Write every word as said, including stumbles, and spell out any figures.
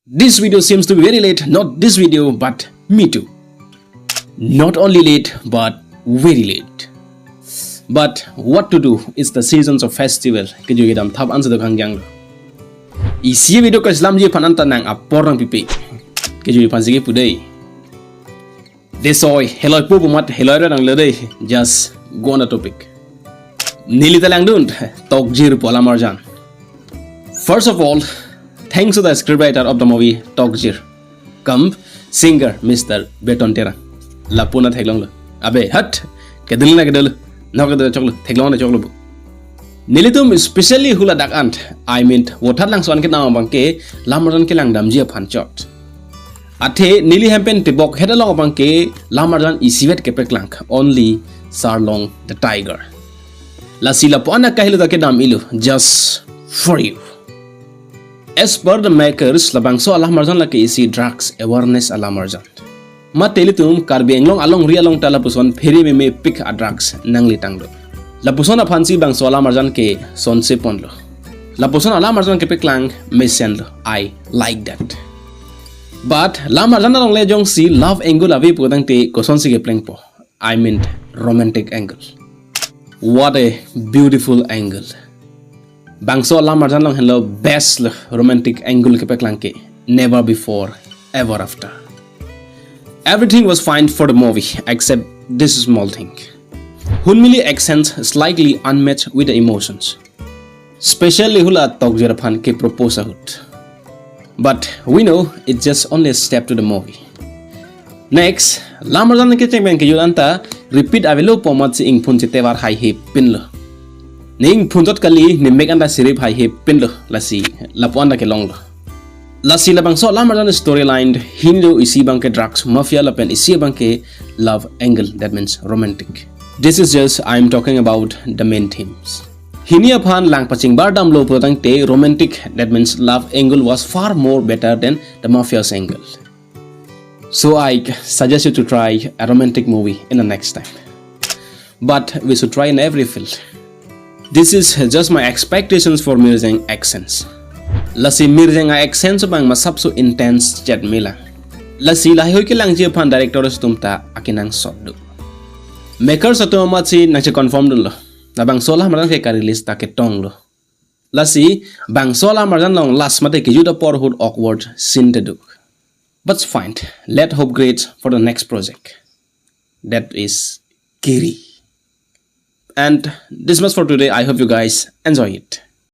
This video seems to be very late, not this video, but me too. Not only late, but very late. But what to do? It's the seasons of festival. Kejui kedam thap ansi dokhangjang lo. Isi video keselamji aphan anta nang apor nangpipe. Kejui aphan sigi pudei. Desoi, heloi pu pumat, heloi ra nang lo dei. Just go on the topic. Neli ta langdun, tokjir pu alam arjan. First of all, thanks to the scriptwriter of the movie Tokjir, cum singer Mister Beton Terang. Lapu na theklong lo. Abe, hat! Kedul na kedul. Na kedul choklo. Theklong na choklo bu. Nelitum specially hula dak ant, I mean, Vothatlangso an kedam abangke, lam arjan kelang damji aphan chot. Athe neli hem pen tebok het along abangke, lam arjan isivet kepeklang, only Sarlong the Tiger. Lasi lapu-an akahelo ta kedam-ilo, just for you. As per the makers, labangso alam arjan lake isi drugs awareness alam arjan. Mate ilitum Karbi Anglong alongri along ta lapuson phere meme pik a drugs nangletang do. Lapuson aphansi bangso alam arjan ke sonse ponlo. Lapuson alam arjan kepeklang mesenlo. I like that. But lam arjan along le jongsi love angle ave putangte kosonsi keplengpo. I mean romantic angle. What a beautiful angle. Bangso alam arjan along henlo best lo romantic angle kepeklang ke. Never before, ever after. Everything was fine for the movie except this small thing. Hunmili accents slightly unmatched with the emotions. Specially hula tokjir aphan kepropose ahut. But we know it's just only a step to the movie. Next, lam arjan kecheng pen kejut anta repeat avelo pu amatsi ingphun chetevar haihe pinlo. Ne ingphun chot kali, ne mek anta sirip haihe pinlo, lasi lapu anta kelonglo. Lasi labangso lam arjan storyline hini do isi abangke drugs mafia lapen isi abangke love angle, that means romantic. This is just I am talking about the main themes. Hini aphan lang pachingbar damlo putangte romantic, that means love angle was far more better than the mafia's angle. So I suggest you to try a romantic movie in the next time. But we should try in every field. This is just my expectations for Mirjeng accents. Lasi Mirjeng a accents abang masapso intense chet melang. Lasi laheihui kelangji aphan directors atum ta akenangsot do. Makers atum amatsi nangche confirm dunlo. Labangso alam arjan ke ka-release ta ketonglo. Lasi bangso alam arjan along last mate kejut apor ahut awkward scene te do. But fine, let hope great for the next project. That is Kiri. And this much for today. I hope you guys enjoy it.